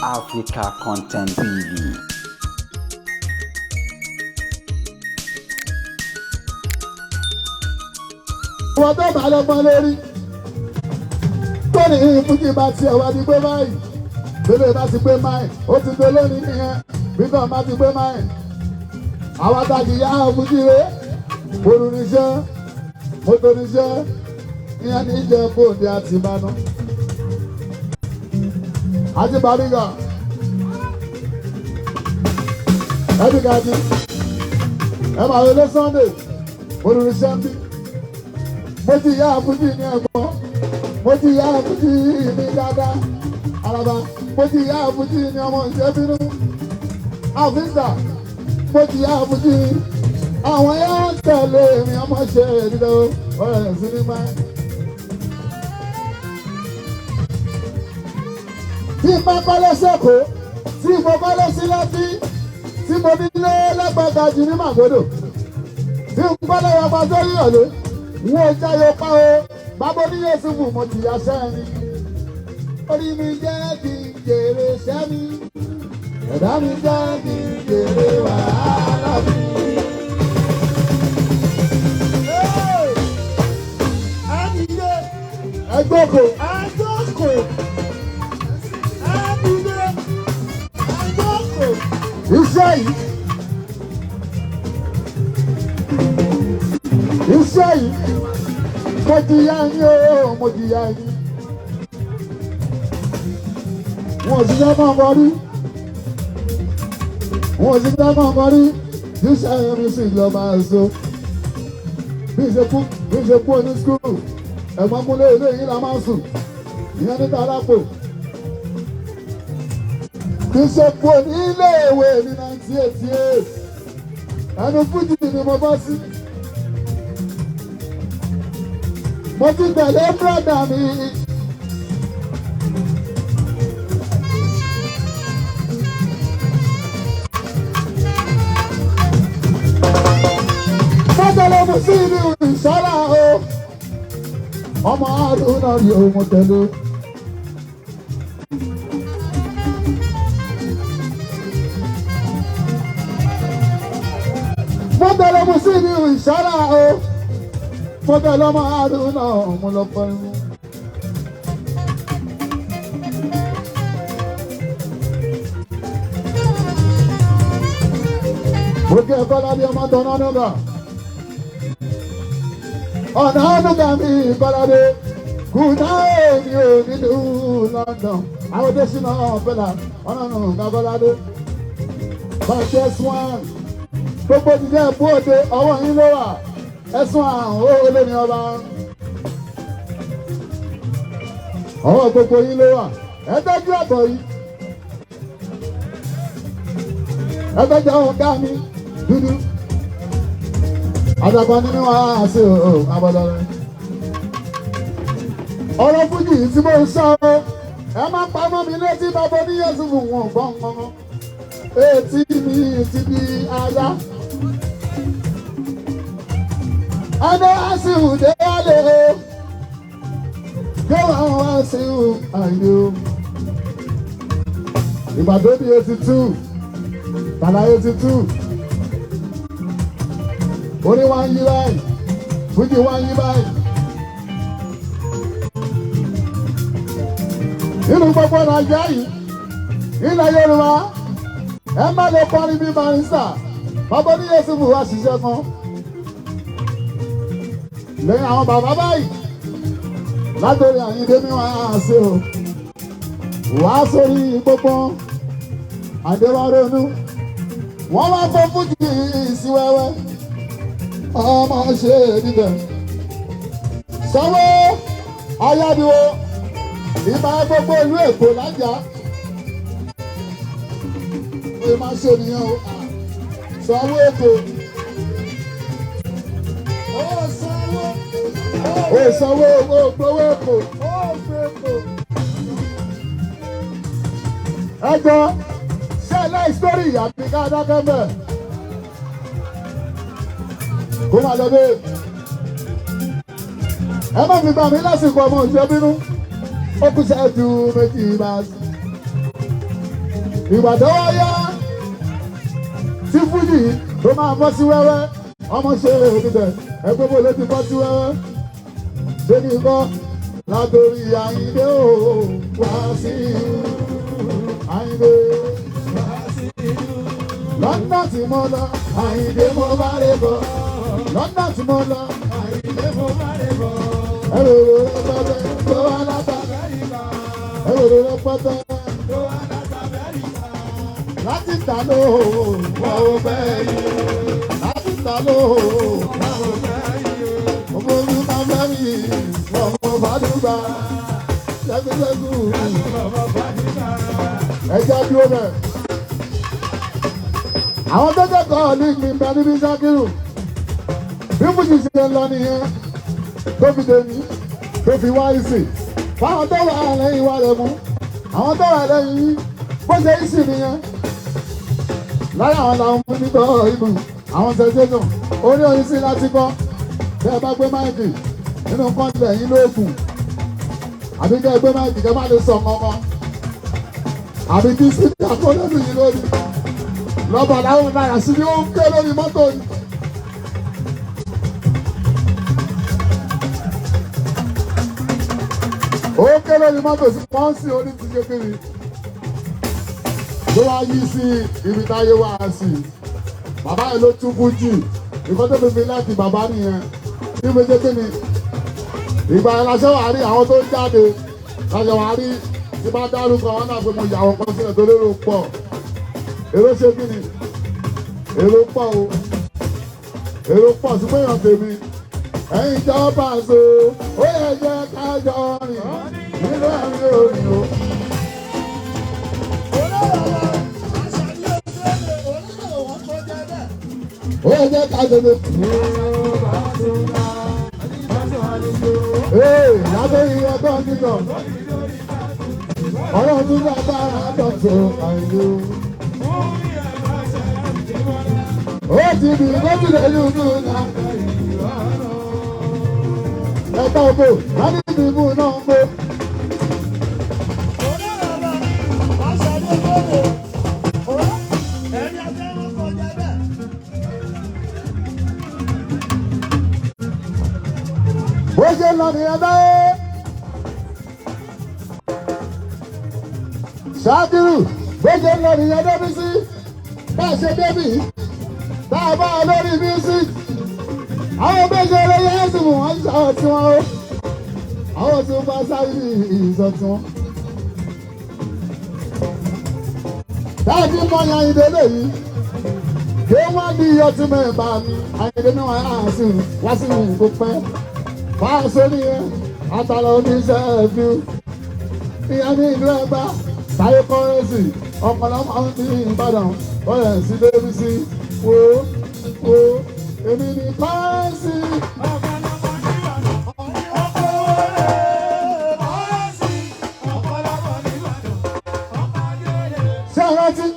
Africa Content TV. Wọ́n tó bá lọ́gbọ́n lórí tóní fújì bá tiẹ̀ wá ti gbé báyìí, bébè bá ti gbé máì, ó ti gbé lónìí nìyẹn. Bíbọ̀ bá ti gbé máì, àwọn àtàkì yá fújì rẹ̀ olùníṣẹ́ mọ́tò níṣẹ́ ìyẹn ní ìjẹ́ bòde àti ìbánu àti Bariga ẹbí gàdí ẹ máa wọlé Sunday olùníṣẹ́ ń bí. Mo ti yá fújì ní ẹ̀gbọ́n, mo ti yá fújì ní dáadáa araba, mo ti yá fújì ní ọmọ ìṣẹ́bínú àfíìsà, mo ti yá fújì àwọn yẹn ń tẹ̀lé mi ọmọ ṣe dídọ́ ọ̀rẹ́ sinimá. Tí n bá kọ́lé sẹ́kọ̀ọ́, tí mo kọ́lé sí lọ́tí, tí mo nílé lẹ́gbẹ̀ẹ́ jù ní Màgòdò, tí n kọ́lé wọn pa sórí ọ̀lẹ́ wọ́n jáyọ pa o, bàbá oníyẹ̀sùn mo ti yà sẹ́ni. Orí mi jẹ́ kí n jèrè sẹ́mi, ẹ̀dá mi jẹ́ kí n jèrè wàhálà mi. Ẹgbẹ́ kò. Iṣẹ́ yìí, iṣẹ́ yìí, mo ti yá yín o, mo ti yá yín. Wọn ò ṣiṣẹ́ mọ́ ọkọ rí, wọn ò ṣiṣẹ́ mọ́ ọkọ rí. Iṣẹ́ mi sì lọ máa so bí ṣe kú, bí ṣe kú ní school. Ẹ̀gbọ́n kúnlé ilé yìí la máa ń sùn, ìyẹn níta alápò. Bí ṣe kú ní ilé ìwé ní 1988, ẹnu fújì ni mo bọ́ sí. Mo ti tẹ̀lé brother mi. Mo tẹ̀lé Musiliu Ìṣọ́lá o. Ọmọ Haruna ni o, mo tẹ̀lé. Mo tẹ̀lé Musiliu Ìṣọ́lá o. Mo tẹ̀lé ọmọ Haruna, mo lọ pẹ̀lú. Mo kí ẹ Kọ́ládé ọmọ tọ́nà nígbà. Ọ̀nà ọ̀nùgà mi Kọ́ládé kùnà èmi ò nílùú London. Àwọn tó ṣìnà ọ̀pẹ̀là ọ̀nà ọ̀nùgà Kọ́ládé. Bàtí ẹ̀sùn gbogbo ti jẹ́ bóde ọwọ́ yín ló wà. Ẹ̀sùn àrùn ó lé ní ọba. Ọwọ́ gbogbo yín ló wà. Ẹ tọ́jú àbọ̀ yìí. Ẹ tọ́jú ọ̀gá mi dúdú. Àdàbà nínú àṣẹ abọ́dọ́rẹ́. Ọ̀rọ̀ fújì tí mo ń sọ ọ́, ẹ má pamọ́ mi létí bàbá oníyẹ̀sùn fún wọn gbọ̀ngàn. Etí mi ti di aya. Adé àṣìwò dé wálé o. Gbé wọn wá sí àyè o. Ìbàdàn bí 82, Tàlà 82. Orí wa ń yí báyìí, fújì wa ń yí báyìí. Nínú gbogbo Nàìjíríà yìí, ilẹ̀ Yorùbá, ẹ má lè kọrin bí Barrister, bàbá oníyẹ̀sùn wá ṣiṣẹ́ kan. Lẹ́yìn àwọn bàbá báyìí, látòrí Àyìndé mi wá ṣe o, wá sórí gbogbo Àdéwárónú, wọ́n wá fọ́ fújì sí wẹ́wẹ́. Ọmọ ṣe níbẹ̀ sanwó ayádiwo ìbá gbogbo ìlú Èkó lájà ó máa ṣe nìyẹn o. Sanwó Èkó, ó sanwó owó gbowó Èkó. Ẹ jọ ṣe ẹ láì sórí àbí ká dákẹ́ mẹ́ kó máa lọ bẹ́ẹ̀. Ẹ má fi gbà mí lásìkò ọmọ òjò bínú. Ó kù ṣẹ́jú méjì bá sí. Ìgbà tó wá yá tí fújì tó máa bọ́ sí wẹ́wẹ́, ọmọ ṣe níbẹ̀ ẹgbẹ́ bó ló ti bọ́ sí wẹ́wẹ́. Ṣé kí n kọ́ látòrí Àyìndé o wá sí Àyìndé? Lọ́nà tí mo lọ, Àyìndé mo bá rè bọ̀. Lọ́nà tí mo lọ, Àyìndé mo bá rè bọ̀. Ẹ̀rọ rẹpẹtẹ tó wá látà. Ẹ̀rọ rẹpẹtẹ Tó wá láti Amẹ́ríkà. Láti ta ló wọ́n ò fẹ́ yìí. Láti ta ló Wọ́n ò fẹ́ yìí o. ọmọ mi máa fẹ́ mi. Ọmọ fàdúgbà ṣẹ́gun-ṣẹ́gun. Bàbá Fàdúrà. Ẹja dúró bẹ̀. Àwọn tó kẹ́kọ̀ọ́ ní ìgbìmọ̀ níbi Sákírù. Bí Fújì ṣe ń lọ nìyẹn tó fi dèmí tó fi wá ìsìn. Fáwọn tó wà lẹ́yìn wa rẹ̀ mú. Àwọn tó wà lẹ́yìn yìí bó ṣe ìsìn nìyẹn. Lára àwọn làwọn mú nígbà ìlú àwọn sensation orí orin sí láti kọ́. Bí ẹ bá gbé máìkì nínú kọ́ńtẹ̀ yín lóògùn. Àbí kẹ́ ẹ gbé máìkì kẹ́ má lè sọ kankan àbí kí sídìí àkọlẹ́nu yìí lórí lọ́bà láwọn náírà sí ni ó ń ké lórí mọ́tò yìí. Ó ń ké lórí mọ́tò sí pọ́ńsì orí ti kékeré ló wá yí sí ibi táyé wá sí. Bàbá yìí ló tún kú jù nǹkan tó fi fi láti bàbá nìyẹn ní méjèèjì kí ni ìgbà yẹn la ṣe wà rí àwọn tó ń jáde la ṣe wà rí tí bá dárúkọ àwọn náà pé mo yà àwọn kan sílẹ̀ tó lérò pọ̀. Èrò ṣe kí ni? Èrò pọ̀ o, èrò pọ̀ sí pé èèyàn tèmi ẹ̀yin ìjọba àṣọ ó yẹ jẹ́ ká jọ rìn nínú ẹ̀rín òrìn o. Ó yẹ jẹ́ ká jọ rìn. Ee, lábẹ́ ìyẹn tó ń dìtọ̀. Ọlọ́run tún bá bá dọ̀tọ̀ àìlú. Ó ti bì gómìnà ìlú náà. Ẹ̀ka ògbò, láti ìdìbò náà ń gbó. Bó ṣe lọ nìyẹn báyé. Ṣáàkìrù, bó ṣe lọ nìyẹn débi sí. Bá a ṣe débi, tá a bá a lórí music. Àwọn méjì olóyè ẹ̀sìn wọ́n ń sọ tiwọn o. Àwọn tí wọ́n bá sáré ìsọ tiwọn. Táàtì mọ̀yàn ìdílé yìí. Kí wọ́n di iyọ̀ tí mẹ́ta mi, àyìndé náà á sì wá sí ìlú pẹ́. Fáṣọ nìyẹn, àtàlà oníṣẹ́ ẹ̀fín. Ìyẹn ní ìlú Ẹ̀gbá, táyé kọ́rẹ́sì, ọ̀pọ̀lọpọ̀ ń bí Ìbàdàn, bọ́lẹ̀ sí débi sí. Wo wo èmi ní kọ́rẹ́sì. Ṣé ẹ rántí?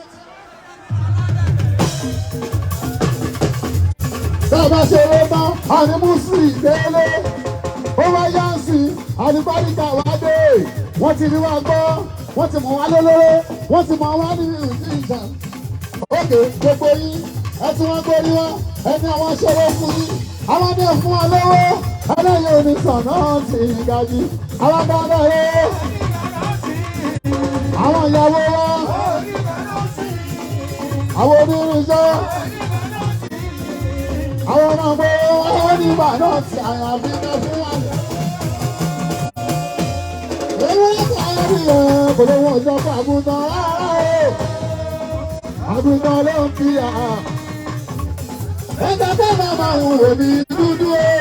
Bàbá ṣe ló tán, àní Mùsùlùmí délé. Ó wá yá sí, àdìbáríkà wá dé. Wọ́n ti rí wa gbọ́, wọ́n ti mọ̀ wá lólóró, wọ́n ti mọ̀ wá ní ìjà. Ókè gbogbo yín, ẹ tí wọ́n gbórí wá, ẹni àwọn ṣòro fún yín. Àwọn ní fún wa lówó, ẹlẹ́yìn onísàn náà ti gàjì. Àwọn bá bẹ̀rẹ̀ àwọn ìyàwó wa, àwọn onírúurú àwọn ọmọ ọgbẹ́ onígbà náà ti àyàfi ká fún wa. Ewé kárí ẹ̀ kò lówó ọjọ́ fún àgùntàn rárá o. Àgùntàn ló ń fi à. Ẹja tó máa máa ń wò mí dúdú o.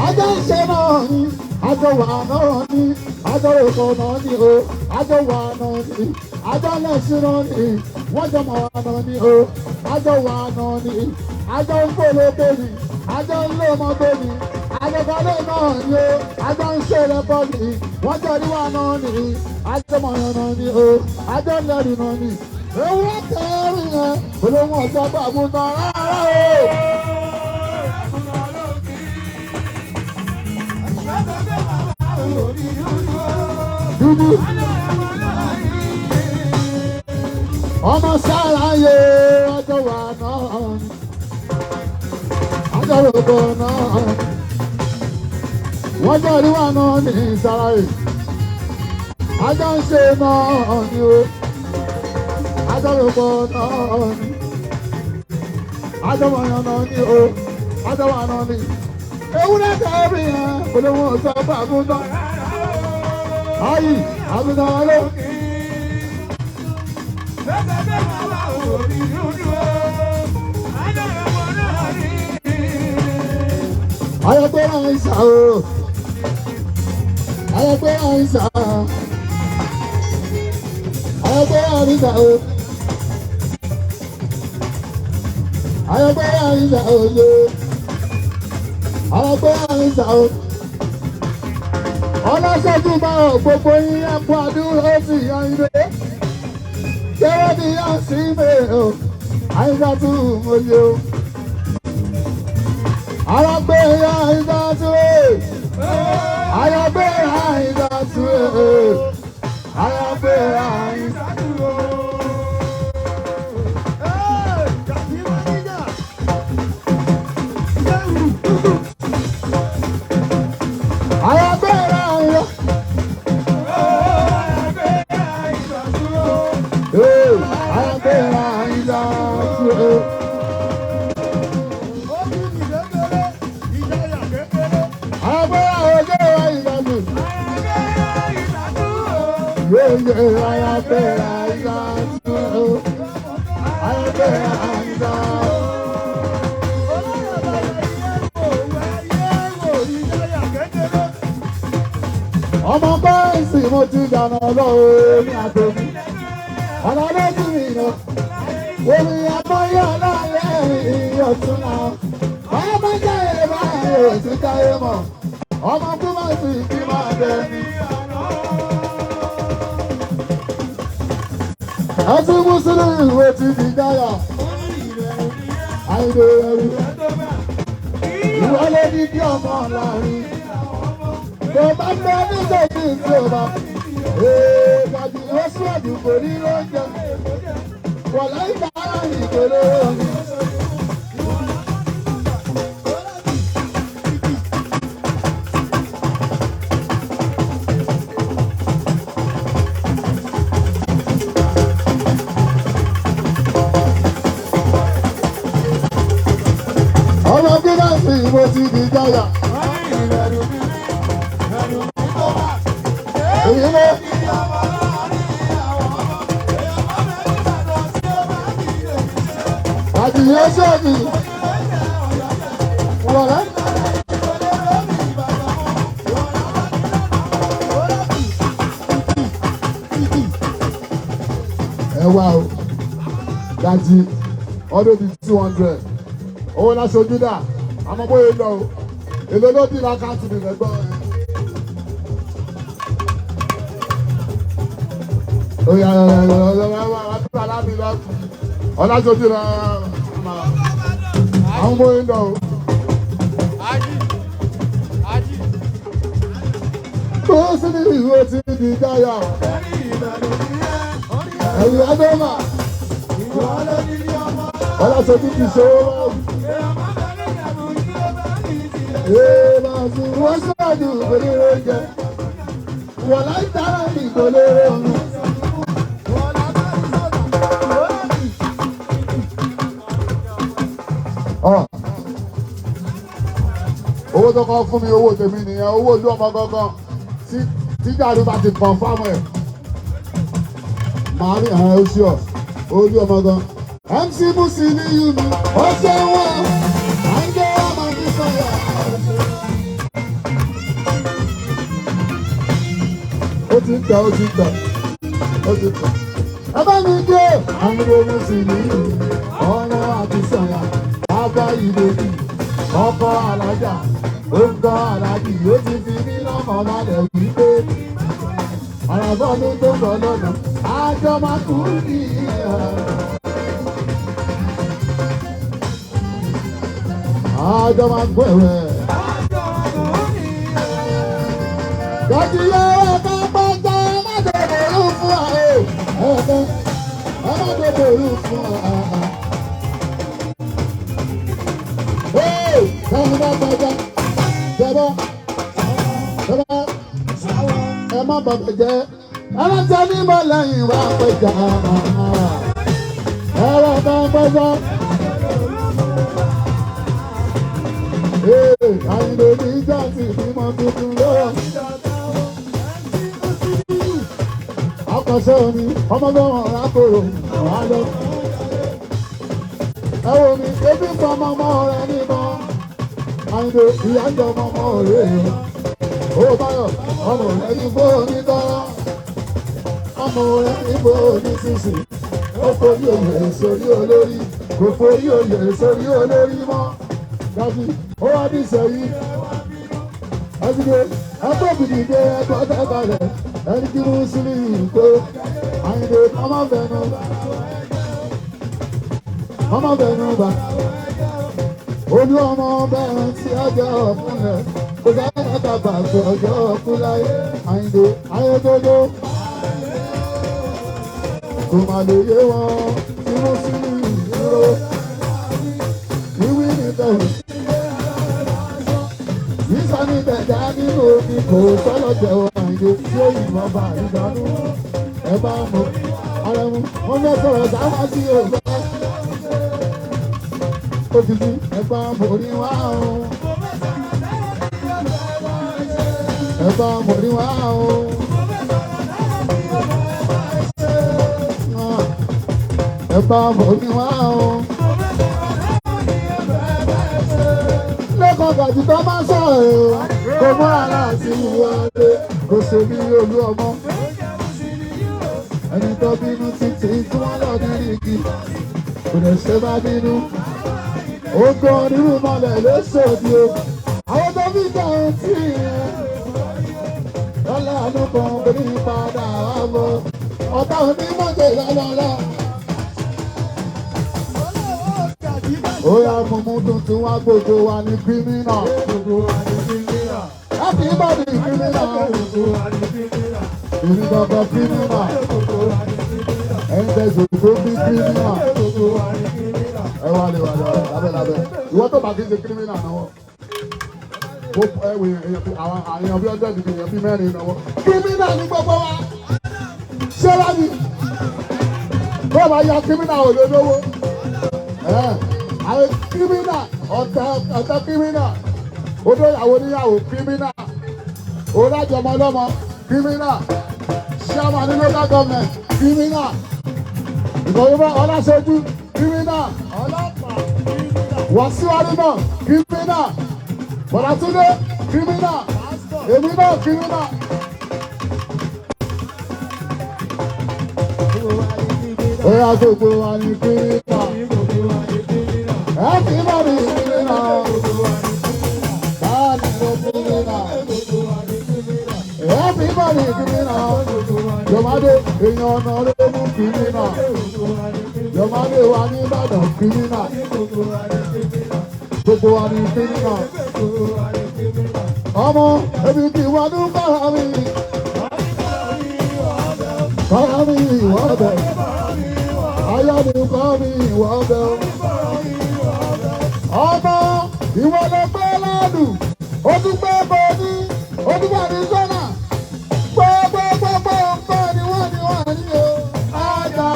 Àjọ ń ṣe náà ni, àjọ wà náà ni, àjọ òkò náà ni o, àjọ wà náà ni, àjọ lẹ́sìn náà ni, wọ́n jọ mọ̀ wà náà ni o, àjọ wà náà ni, àjọ ń fòlókè ni, àjọ ń lé mọ́tò ni, àjọ kọ́lé náà ni o, àjọ ń ṣe rẹ́pọ̀ ni, wọ́n jọ rí wà náà ni, àjọ mọ̀yàn náà ni o, àjọ lẹ́rù náà ni. Ewúrẹ́ tẹ́rù yẹn, olóhùn ọ̀sán bàbá rárá o. Dúdú. Ọmọ sára yé ọjọ́ wà náà ni. Ọjọ́ rògbò náà ni. Wọ́n jọ rí wà náà ní sára yìí. Àjọ ń ṣe náà ni o. Àjọ rògbò náà ni. Àjọ wọ̀nyàn náà ni o. Àjọ wà náà ni. Ewúrẹ́ tẹ̀rí yẹn kò ló wọ́n sọ fún àgùntàn. Ayi, àgùntàn ló. Ayọ̀gbẹ́ àìsà o. Ayọ̀gbẹ́ àìsà. Ayọ̀gbẹ́ àìsà o. Ayọ̀gbẹ́ àìsà o. Ayọ̀gbẹ́ àìsà o. Ọlọ́sọ̀tún bá ọ̀ gbogbo yín ẹ̀kọ́ àdúrà ó sì yan ilé. Jẹ́wọ́ ni yá sí mi o. Àìsà tún mo yẹ o. Ayọ̀gbẹ́ àìsà tún o. Ayọ̀gbẹ́ àìsà tún o. Ayọ̀gbẹ́ àìsà tún o. Ayọ̀gbẹ́ àìsà. Ayọ̀gbẹ́ àìsà tún o. Ayọ̀gbẹ́ àìsà tún o. Yeye ayọ̀gbẹ́ àìsà tún o. Ayọ̀gbẹ́ àìsà. Ọmọ báyìí mo ti dànù lọ́wọ́ ní àtòmí. Ọ̀nà lójú mi nà. Omi àmọ́yé ọlọ́ọ̀lẹ́ ìyọ̀tún náà. Báyọ̀ bá jáde báyìí ò sí táyé mọ̀. Ọmọ kú máa sì kí máa bẹ ní. Ẹtí Mùsùlùmí ìwé ti di dáyà. Àìdè ẹrú. Ìwọlé ní kí ọmọ láàrin. Tó bá ń bẹ nítorí tí o bá. Ee, gàdí ó síwájú kò ní lóúnjẹ. Wọ̀lá ìdára ìkòló mi. Ọmọ gíláàsì mo ti di jáyà. Èyí ló. Àdìyẹ sọ́ọ̀dì. Wọ̀lá. Ẹ wá o, dájí, ọdún di 200. Owó láṣojú dà, àmọ́ bóyá lọ o. Èlò ló dín lákàtúntì mi lẹ́gbọ́n ẹ. Oya ọlájọjú rẹ àwọn ọmọ yìí lọ o. Tó sì ní ìwé ti di dáyà. Ẹ̀yìn Adọ́mà. Ọlájọjú ti ṣe owó báyìí. Èèmọ̀ sí wọ́n ṣáàjú ìpele oúnjẹ. Wọ̀lá ìtara ìpele oorun. Owó tó kọ́ fún mi owó tèmi nìyẹn owó ojú ọmọ gangan tí jàdú bá ti kọ̀nfàmù ẹ̀ màá ní àwọn oṣù ọ̀ ojú ọmọ gan. MC Musi ní yìí ó ṣe wọ́n à ń gbé ọmọ mi sọ̀rọ̀. Ó ti ń tẹ̀ ó ti ń tẹ̀ ó ti ń tẹ̀. Ẹ bá mi gbé àwọn Musi ní yìí ọ̀nà àti sọ̀yà bàbá ìbejì ọkọ alájà òǹkọ alájì ó ti fi mí lọ́mọ balẹ̀ wípé àràbọ̀ mi tó ń bọ̀ lọ́nà àjọ máa kú ní ìhà. Àjọ máa kú ẹ̀wẹ̀. Gàdí yẹ ẹ̀ka pátá má dòdò ló fún wa o. Ẹ̀ka ẹ má dòdò fún wa. Ee, táwọn bá gbàgbà jẹbọ jẹbọ ẹ má bàbà jẹ alájà ní mọ lẹ́yìn wá pẹja ẹ wá bá gbọgbọ. Ee, Àyìndé ní jáde bímọ tuntun lọ́wọ́. Akọ̀ṣẹ́ omi, ọmọdé wọn rákòrò, wà lọ. Ẹ wo mi, ebi ń pa ọmọ ọmọ rẹ níbọn. Àyìndé ìyá ń jẹ ọmọ ọmọ rẹ yìí. Ó báyọ̀, ọmọ rẹ ní bó ní tọ́rọ́. Ọmọ rẹ ní bó ní sísì. Ó forí òye sórí olórí. Kò forí òye sórí olórí mọ́. Dàbí ó wá bí sẹ́yìn. Ẹ̀dùnú ẹgbẹ́ òbídìde ẹgbẹ́ ọ̀tẹ̀balẹ̀ ẹni tí mo sì ní ìkó. Àyìndé ọmọ bẹ̀nu. Ọmọ bẹ̀nu bà. Olú ọmọ bẹ̀rẹ̀ tí ọjọ́ ọ̀fúnlẹ̀. Kò sáyẹn bàbà tó ọjọ́ ọ̀fún láyé. Àyìndé ayédodo. Kò má lè yé wọn tí mo sì ní ìdúró. Ìwí ni bẹ̀rù. Sísọ ní bẹ̀dá nínú omi kò sọ́lọ̀ jẹ̀wọ́ Àyìndé tí ó yìnbọn bá ìdánú. Ẹ bá mọ̀ ara mu, wọ́n fẹ́ sọ̀rọ̀ sáwá sí òfẹ́. Ó ti di ẹ̀gbọ́n mórí wá o. Ẹ̀gbọ́n mórí wá o. Ẹ̀gbọ́n mórí wá o. Lẹ́kọ̀ọ́ gàdí tó máa sọ̀rọ̀ o. Kò múra láti wọlé, kò ṣe bí olú ọmọ. Ẹni tó bínú títí tí wọ́n lọ ní igi. Kò lè ṣe bá bínú. Ogun onírú mọ́lẹ̀ ló ṣòdì o. Àwọn tó fi jẹun tí ìyẹn. Lọ́lá àánú kan kò ní padà wá bọ̀. Ọ̀tá onímọ̀jẹ̀ lọ́lọ́lọ́. Ó yá mumu tuntun wá gbogbo wa ní kírímínà. Everybody kírímínà. Èmi bàbá kírímínà. Ẹ̀yin tẹ̀ ṣòkó bí kírímínà. Ẹ wá lè wá lè wá lábẹ́ lábẹ́. Ìwọ tó bá kí n ṣe kírímínà náà wọ̀. Ó ẹ wò èèyàn bí àwọn àyàn bí ọjọ́ ìdìbò èèyàn bí mẹ́rin náà wọ̀. Kírímínà ní gbogbo wa. Ṣé wá ní? Bó bá ya kírímínà ò lè lówó. Àwọn kírímínà ọ̀tá ọ̀tá kírímínà. Odó ìyàwó oníyàwó kírímínà. Olájọmọ ọlọ́mọ kírímínà. Ṣáàmà ní local government kírímínà. Ìkọ̀wé ọlásẹ́jú kírímínà. Wàsíwájú náà kírímínà. Bọ̀dátúndé kírímínà. Èmi náà kírímínà. Ó yá gbogbo wa ní kírímínà. Everybody kírímínà. Báàlì ló kírímínà. Everybody kírímínà. Yọ̀mádé èèyàn ọ̀nà ló mú kírímínà. Yọ̀mádé wa ní Ìbàdàn kírímínà. Gbogbo wa ní kírímínà. Ọmọ ebi tí wà ní bára mi. Bára mi ìwọ bẹ̀. Ayọ̀ mi kọ́ mi ìwọ bẹ̀. Ọmọ ìwọ ló gbé ládùn. Ó tún gbé bọ́ọ̀dí. Ó tún wà ní sọ́nà. Gbogbo gbogbo nǹkan ni wọ́n ní wọ́n ní o. Àjà.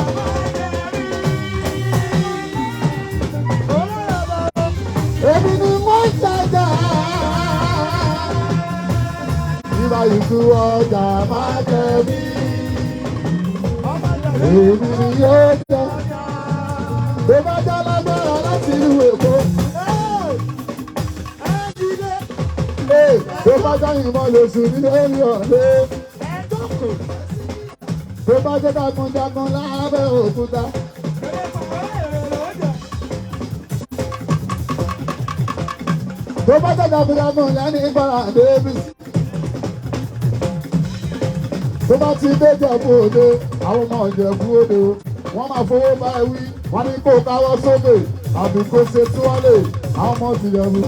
Èmi ni wọ́n ṣàjà. Ìbá ìtú ọjà máa jẹ mí. Èmi ni yóò jẹ. Tó bá já lágbára láti ìlú Èkó. Tó bá já ìmọ̀ lóṣù nílé ọ̀lẹ́. Tó bá jẹ́ jagunjagun lábẹ́ òkúta. Tó bá jẹ́ jagunjagun lẹ́ni ìgbára Davis. Tó bá ti dé Ìjẹ̀bú Òde, àwọn ọmọ Ìjẹ̀bú Òde wọ́n máa fowó bá ẹ wí. Wọ́n ní kó káwọ́ sókè àbí kó ṣe túwálè àwọn ọmọ tìjẹ̀bú.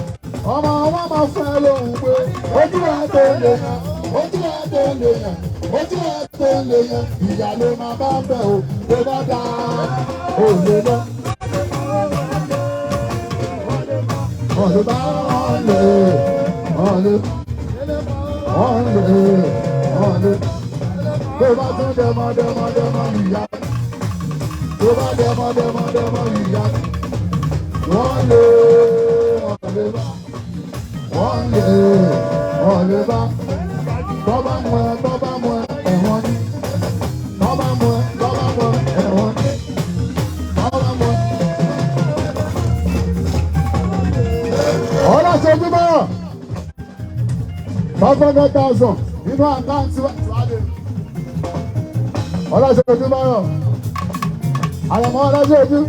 Ọmọ wọn máa fún ẹ lóhùn pé ojú ẹ tó lè ná. Ojú ẹ̀ tó lè yàn, ojú ẹ̀ tó lè yàn, ìyá ló máa bá bẹ̀ o, tó bá dá o lè lọ. Ọ̀lẹ́ bá ọ̀lẹ́ ọ̀lẹ́ ọ̀lẹ́ ọ̀lẹ́ tó bá tún dẹmọ dẹmọ dẹmọ ìyá tó bá dẹmọ dẹmọ dẹmọ ìyá wọ́n lé ọ̀lẹ́ bá wọ́n lé ọ̀lẹ́ bá tọ́ba mú ẹ tọ́ba mú ẹ ẹ̀wọ̀n ni tọ́ba mú ẹ tọ́ba mú ẹ ẹ̀wọ̀n ni tọ́ba mú ẹ. Ọlọ́sọ̀gbọ́n 500,000 nínú àkáǹtì wa. Ọlọ́sọ̀gbọ́n báyọ̀ àyàmọ́ ọlọ́sọ̀gbọ́n.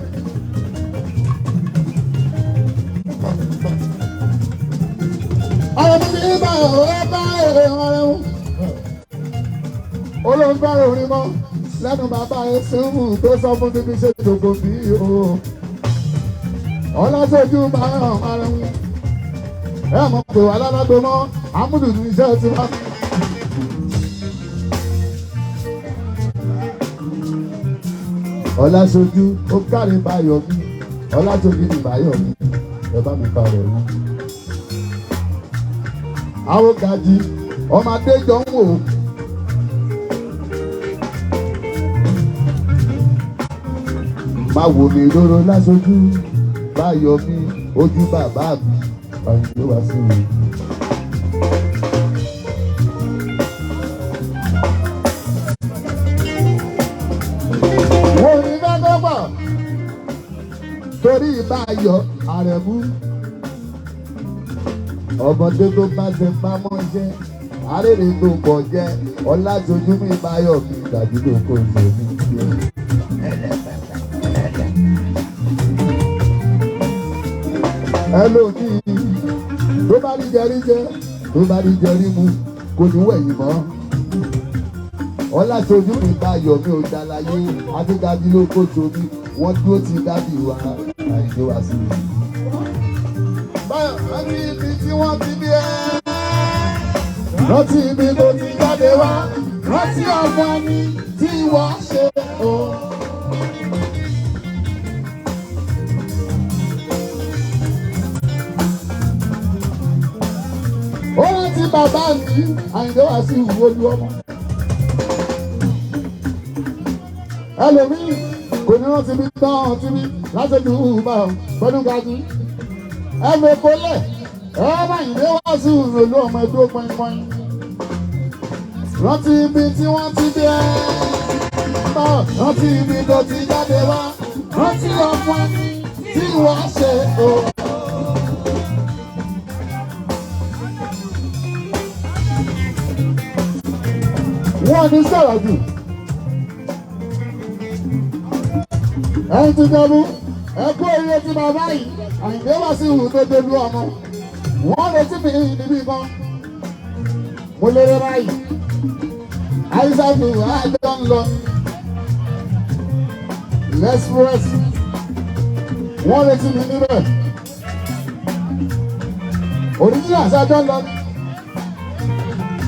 Àwọn ọmọ bá ọ̀rẹ́ bá èrè ọ̀rẹ́ wọn. Olóńgbà orin mọ́ lẹ́nu bàbá Ẹ̀sìnwó tó sọ fún mi bí ṣe jòkó bí o. Ọlọ́sọ̀gbọ́n báyọ̀ ọ̀rẹ́ wọn. Ẹ mọ̀ pé wà lálágbé mọ́ amúlùdù iṣẹ́ ti wá. Ọláṣojú ó kárí báyọ̀ mi, Ọláṣojú ni báyọ̀ mi, ẹ bá mi parọ̀ wọn. Àwọn gàjí ọmọ Adéjọ ń wò. Má wo mi lóró láṣojú, báyọ̀ mi, ojú bàbá mi, báyọ̀ ló wá sí mi. Wọ́n ní gbàgbọ́gbà torí ìbáyọ̀ àrẹ̀mú. Ọmọdé tó bá ṣe pamọ́ jẹ́, arére tó pọ̀ jẹ́, Ọláṣojú mi báyọ̀ mi gbàdúgbò kò ṣe mí jẹ́. Ẹlòmíì tó bá rí jẹrí jẹ, tó bá rí jẹrí mu, kò ní wẹ̀yìn mọ́. Ọláṣojú mi báyọ̀ mi ò dàlàyé, adégájí ló kó tomi, wọ́n dúró ti dábì wa, àìdè wá sí mi. Báyọ̀ rántí ibi tí wọ́n ti bí ẹ́. Rántí ibi tó ti jáde wá. Rántí ọmọ ni tí wọ́n ṣe o. Ó rántí bàbá mi, Àyìndé wá sí ìwúwo ọmọ. Ẹlòmíì kò ní rántí bí tán ọtí bí láṣẹjú bá pẹ̀lú gají. Ẹ mọ kólẹ̀, ẹ má Àyìndé wá sí ìròlú ọmọ ẹgbẹ́ pọ́npọ́n. Rántí ibi tí wọ́n ti bí ẹ. Rántí ibi tó ti jáde wá. Rántí ọmọ tí wọ́n ṣe o. Wọ́n ní sọ̀rọ̀ jù. Ẹ̀yin ti dẹ́rú, ẹ kú oríire tí bàbá yìí, Àyìndé wá sí ìhù tó délú ọmọ. Wọ́n retí mi níbí kan. Mo lérè báyìí. Àyíṣàfù àjọ ń lọ. L'Express. Wọ́n retí mi níbẹ̀. Òrìjìnà àṣàjọ ń lọ.